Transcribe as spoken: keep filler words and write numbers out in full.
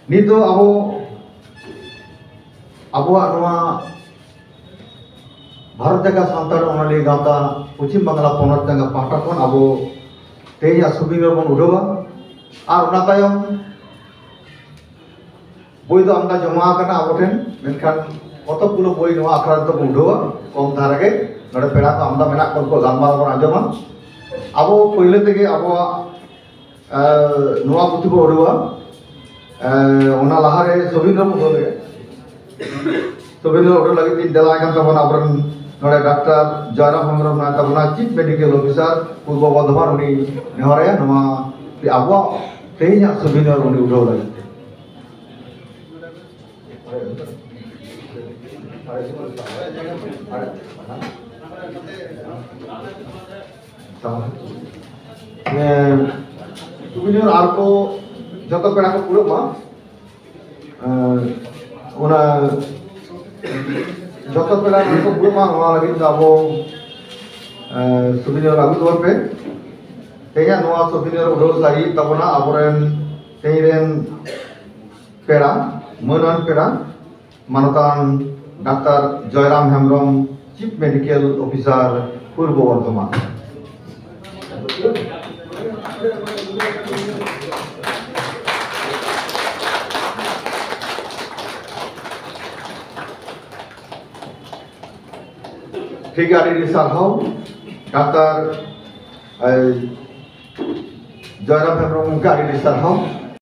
ᱱᱤᱛ ᱫᱚ ᱟᱵᱚ ᱟᱵᱚᱣᱟᱜ ᱱᱚᱣᱟ ᱵᱷᱟᱨᱚᱛ ᱡᱟᱠᱟᱛ ᱥᱟᱱᱛᱟᱲ ᱚᱱᱚᱞᱤᱭᱟᱹ ᱜᱟᱶᱛᱟ ᱯᱚᱪᱷᱤᱢ ᱵᱟᱝᱞᱟ ᱯᱚᱱᱚᱛ ᱡᱟᱸᱜᱟ ᱯᱟᱦᱴᱟ ᱠᱷᱚᱱ ᱟᱵᱚ ᱛᱮᱦᱮᱧᱟᱜ ᱥᱩᱵᱤᱱᱤᱭᱚᱨ ᱵᱚᱱ ᱩᱰᱷᱟᱹᱣᱟ᱾ ᱟᱨ ᱚᱱᱟ ᱛᱟᱭᱚᱢ ᱵᱳᱭ ᱫᱚ ᱟᱢᱫᱟ ᱡᱚᱢᱟ ᱟᱠᱟᱱᱟ ᱟᱵᱚ ᱴᱷᱮᱱ, ᱢᱮᱱᱠᱷᱟᱱ ᱯᱚᱛᱚᱵ ᱜᱩᱞᱳ ᱵᱳᱭ ᱱᱚᱣᱟ ᱟᱠᱷᱲᱟ ᱨᱮᱫᱚ ᱵᱚᱱ ᱩᱰᱷᱟᱹᱣᱟ᱾ ᱠᱚᱢ ᱫᱷᱟᱨᱟ ᱜᱮ ᱱᱚᱰᱮ ᱯᱮᱲᱟ ᱠᱚ ᱟᱢᱫᱟ ᱢᱮᱱᱟᱜ ᱠᱚᱣᱟ, ᱩᱱᱠᱩᱣᱟᱜ ᱜᱟᱞᱢᱟᱨᱟᱣ ᱵᱚᱱ ᱟᱸᱡᱚᱢᱟ᱾ ᱟᱵᱚ ᱯᱳᱭᱞᱳ ᱛᱮᱜᱮ ᱟᱵᱚᱣᱟᱜ ᱮ, ᱱᱚᱣᱟ ᱯᱩᱛᱷᱤ ᱵᱚ ᱩᱰᱩᱠᱟ᱾ ᱮ, ᱚᱱᱟ ᱞᱟᱦᱟᱨᱮ ᱥᱚᱵᱤᱱ ᱨᱮ ᱩᱰᱩᱠ ᱞᱮᱜᱮ᱾ ᱥᱚᱵᱤᱱ ᱨᱮ ᱩᱰᱩᱠ ᱞᱟᱹᱜᱤᱫ ᱛᱤᱧ ᱫᱮᱞᱟ ᱠᱟᱱ ᱛᱟᱵᱚᱱᱟ ᱟᱵᱚᱨᱮᱱ ᱱᱚᱰᱮ ᱰᱟᱠᱛᱟᱨ ᱡᱚᱭᱨᱟᱢ ᱦᱮᱢᱵᱨᱚᱢ ᱢᱮᱱᱟᱭ ᱛᱟᱵᱚᱱᱟ, chip medical officer Purba Bardhaman. ᱩᱱᱤ ᱱᱮᱦᱚᱨᱟᱭᱟ ᱱᱚᱣᱟ ᱟᱵᱚᱣᱟᱜ ᱛᱮᱦᱮᱧᱟᱜ ᱥᱚᱵᱤᱱ ᱨᱮ ᱩᱱᱤ ᱩᱰᱩᱠ ᱞᱟᱹᱜᱤᱫ ᱛᱮ᱾ ᱛᱟᱦᱚᱞᱮ, ᱮ, ᱥᱩᱵᱤᱱᱤᱭᱚᱨ ᱟᱨ ᱠᱚ ᱡᱚᱛᱚ ᱯᱮᱲᱟ ᱠᱚ ᱯᱩᱨᱟᱹᱜ ᱢᱟ᱾ ᱮ, ᱚᱱᱟ ᱡᱚᱛᱚ ᱯᱮᱲᱟ ᱠᱚ ᱯᱩᱨᱟᱹᱜ ᱢᱟ, ᱱᱚᱣᱟ ᱞᱟᱹᱜᱤᱫ ᱫᱚ ᱟᱵᱚ, ᱮ, ᱥᱩᱵᱤᱱᱤᱭᱚᱨ ᱟᱹᱜᱩ ᱛᱟᱵᱚᱱ ᱯᱮ᱾ ᱛᱮᱦᱮᱧᱟᱜ ᱱᱚᱣᱟ ᱥᱩᱵᱤᱱᱤᱭᱚᱨ ᱩᱰᱷᱟᱹᱣ ᱞᱟᱹᱜᱤᱫ ᱛᱟᱵᱚᱱᱟ ᱟᱵᱚᱨᱮᱱ ᱛᱮᱦᱮᱧ ᱨᱮᱱ ᱯᱮᱲᱟ, ᱢᱟᱹᱱᱟᱱ ᱯᱮᱲᱟ, ᱢᱟᱱᱚᱛᱟᱱ doctor Joyram Hembrom, chip medical officer, Purba Bardhaman. ᱴᱷᱤᱠ ᱜᱮᱭᱟ, ᱟᱹᱰᱤ ᱟᱹᱰᱤ ᱥᱟᱨᱦᱟᱣ ᱰᱟᱠᱛᱟᱨ, ᱮ, ᱡᱚᱭᱨᱟᱢ ᱦᱮᱢᱵᱨᱚᱢ ᱜᱚᱢᱠᱮ, ᱟᱹᱰᱤ ᱟᱹᱰᱤ ᱥᱟᱨᱦᱟᱣ᱾